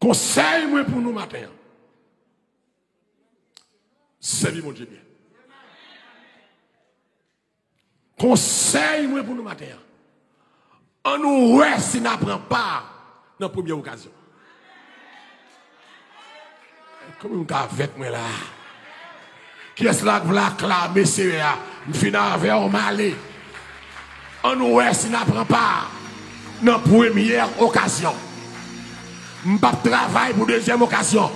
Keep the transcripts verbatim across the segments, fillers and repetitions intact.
Konsèy mwen pou nou maten an. Sèvi Bondye byen. Konsèy mwen pou nou maten an. Ann nou wè si n a pran pa nan premye okazyon. Konbyen moun k avèk mwen la? Kiyès la k vle aklame Seyè a? M fin avè w, m ale. Ann nou wè si n a pran pa nan premye okazyon. M p ap travay pou dezyèm okazyon.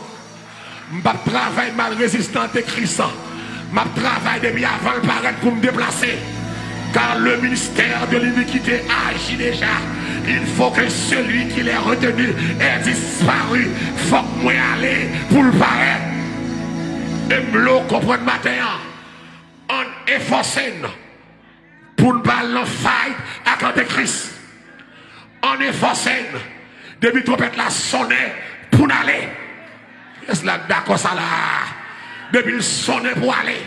M p ap travay m al reziste antikris. M ap travay depi avan l parèt pou m deplase. Car le ministère de l'iniquité agit déjà. Il faut que celui qui l'est retenu ait disparu. Fòk mwen ale pou l parèt. E m vle w konprann maten an. Ann efòse n pou n pa al nan fight ak antikris. Ann efòse n depi twonpèt la sonnen pou n ale. Kiyès la k dakò sa la? Depi l sonnen pou ale.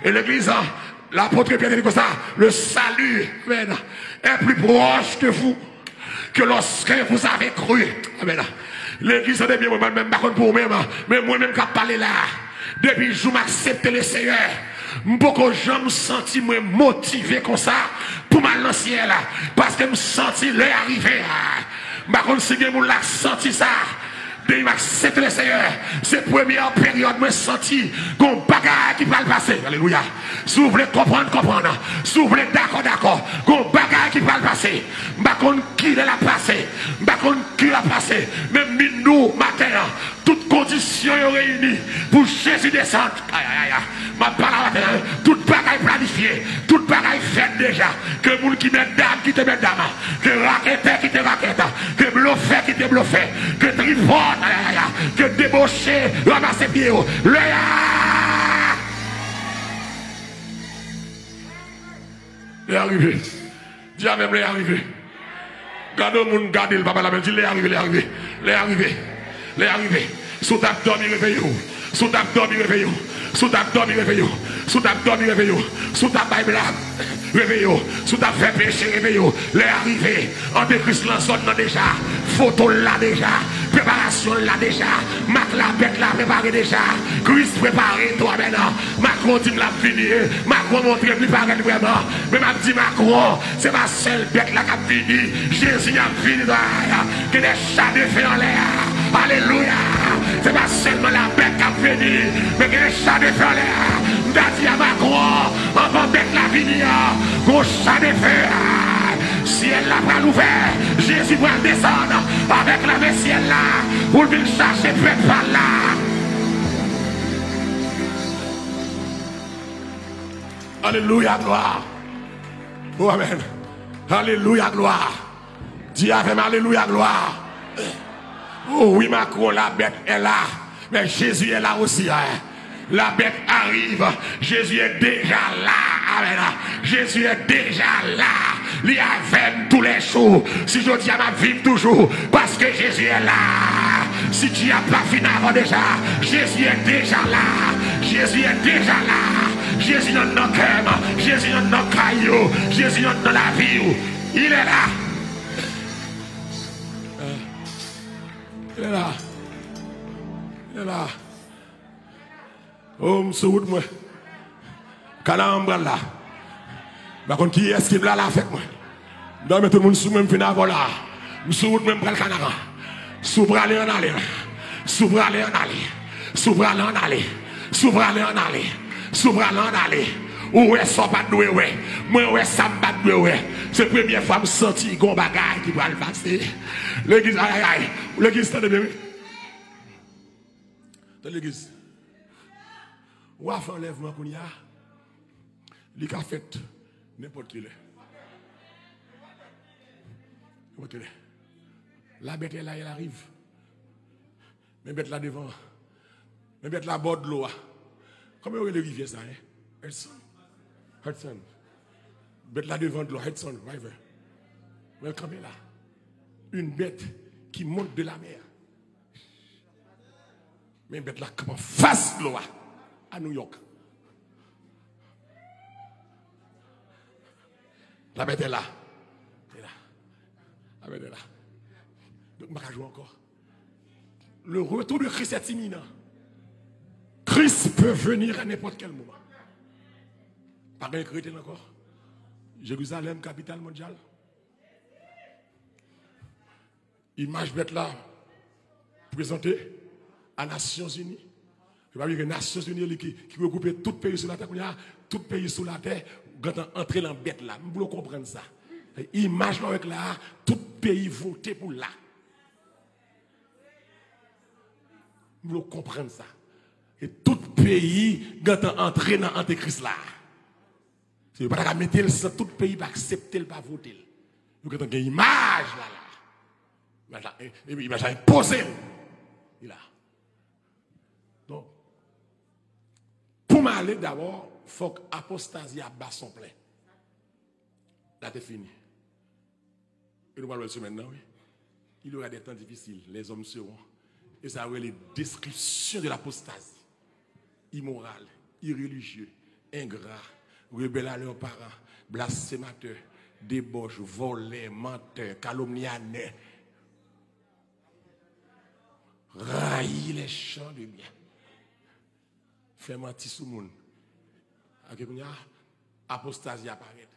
E legliz, lapot Pyè te di konsa, le salut, amen, est plus proche de vous que lorsque vous avez cru. Amen. Legliz, tande byen, mwen menm, m pa konn pou ou menm, men mwen menm k ap pale la, depi jou m aksepte Leseyè, m poko janm santi mwen motive konsa pou m al nan syèl, paske m santi lè a rive. M pa konn si gen moun la k santi sa. Depi m aksepte Leseyè, se premyè peryòd mwen santi gon bagay ki pral pase. Alelouya. Si w vle konprann, konprann. Si w vle dakò, dakò. Gon bagay ki pral pase. M pa konn kilè l ap pase. M pa konn kilè l ap pase. Men m vin di w maten an, tout kondisyon yo reyini pou Jezi desann. Ay, ay, ay, ay. M ap pale avèk nou. Tout bagay planifye. Tout bagay fèt deja. Ke moun ki mètdam kite mètdam. Ke raketè kite rakèt. Ke blofè kite blofè. Ke tripòt. Ay, ay, ay, ay. Ke deboche ranmase pye yo. Lè a! Lè a rive. Di avè m, lè a rive. Gade yon moun, gade l, papa la men, di, lè a rive, lè a rive. Lè a rive. Lè a rive. Si w t ap dòmi, reveye w. Si w t ap dòmi, reveye w. Si w t ap dòmi, reveye w. Si w t ap dòmi, reveye w. Si w t ap bay blag, reveye w. Si w t ap fè peche, reveye w. Lè a rive. Antikris lan zòn nan deja. Foto l la deja. Preparasyon l la deja. Mak la bèt la prepare deja. Kris prepare tou, amèn. Macron di m l ap vini. Macron montre m li parèt vrèman. Men m ap di Macron, se pa sèl bèt la k ap vini. Jezi ap vini. Gen de cha de fe anlè a. Alelouya. Se pa sèlman la bèt k ap vini, men gen de cha de fe anlè a. M ta di a Macron, anvan bèt la vini an, gon cha de fe a. Syèl la pral ouvè. Jezi pral desann avèk lame syèl la pou l vin chache bèt pa l la. Alelouya, glwa. O, amèn. Alelouya, glwa. Di avè m, alelouya, glwa. O wi, Macron, la bête est là. Mais Jésus est là aussi, hein. La bête arrive. Jésus est déjà là. Amèn. Jésus est déjà là. Li avè m toulèjou. Si jodi a m ap viv toujou, paske Jezi est là. Si dyab la fin avan deja, Jezi est déjà là. Jezi est déjà là. Jezi anndan kè m. Jezi anndan kay ou. Jezi anndan lavi ou. Il est là. Il est là. Il est là. O, m sou wout mwen. Kanaran m pral la. M pa konn kiyès ki vle al avèk mwen. M dòmi tout moun sou mwen, m fin avè w la. M sou wout mwen, m pral Kanaran. Si w prale, ann ale. Si w prale, ann ale. Si w prale, ann ale. Si w prale, ann ale. Si w prale, ann ale. Ou wè sa w pa t dwe wè. Mwen wè sa m pa t dwe wè. Se premyè fwa m santi gon bagay ki pral pase. Legliz, ay, ay, ay. Legliz, tande byen, wi. Tande legliz. W ap fè anlèvman kounye a. Li ka fèt nenpòt kilè. Nenpòt kilè. La bête est là, elle arrive. Men bèt la devan. Men bèt la bò dlo a. Kòman yo rele rivyè sa, hein? Hudson. Hudson. Bèt la devan dlo, Hudson River. Men l kanpe la. Une bête qui monte de la mer. Men bèt la kanpe anfas dlo a, a New York. La bête est là. Li la. La bête est là. Donk, m pa ka jwe ankò. Le retour de Christ est imminent. Christ peut venir à n'importe quel moment. Pa gen k rete l ankò. Jerizalèm, kapital mondyal. Imaj bèt la prezante a Nasyonzini. E pa bliye ke Nasyonzini, li ki, ki regwoupe tout peyi sou latè, kounye a, tout peyi sou latè gentan antre nan bèt la. M vle w konprann sa. Imaj nou wè la, tout peyi vote pou l la. M vle w konprann sa. E tout peyi gentan antre nan antikris la. Se yo pa ta ka mete l san tout peyi pa aksepte l, pa vote l. Yo gentan gen imaj la la. Imaj la, e, e, imaj la enpoze l. Li la. Donk, pou m ale dabò, fòk apostazi a ba son plen. La te fini. E nou pral wè l semèn nan, wi. Il y aura des temps difficiles, les hommes seront. E sa yo rele description de l'apostasie. Imoral, irelijye, engra, rebèl a lè paran, blasfematè, debòch, vòlè, mantè, kalomnyanè, rayi les gens de bien, fè manti sou moun. Ake kounye a, apostazi a parèt.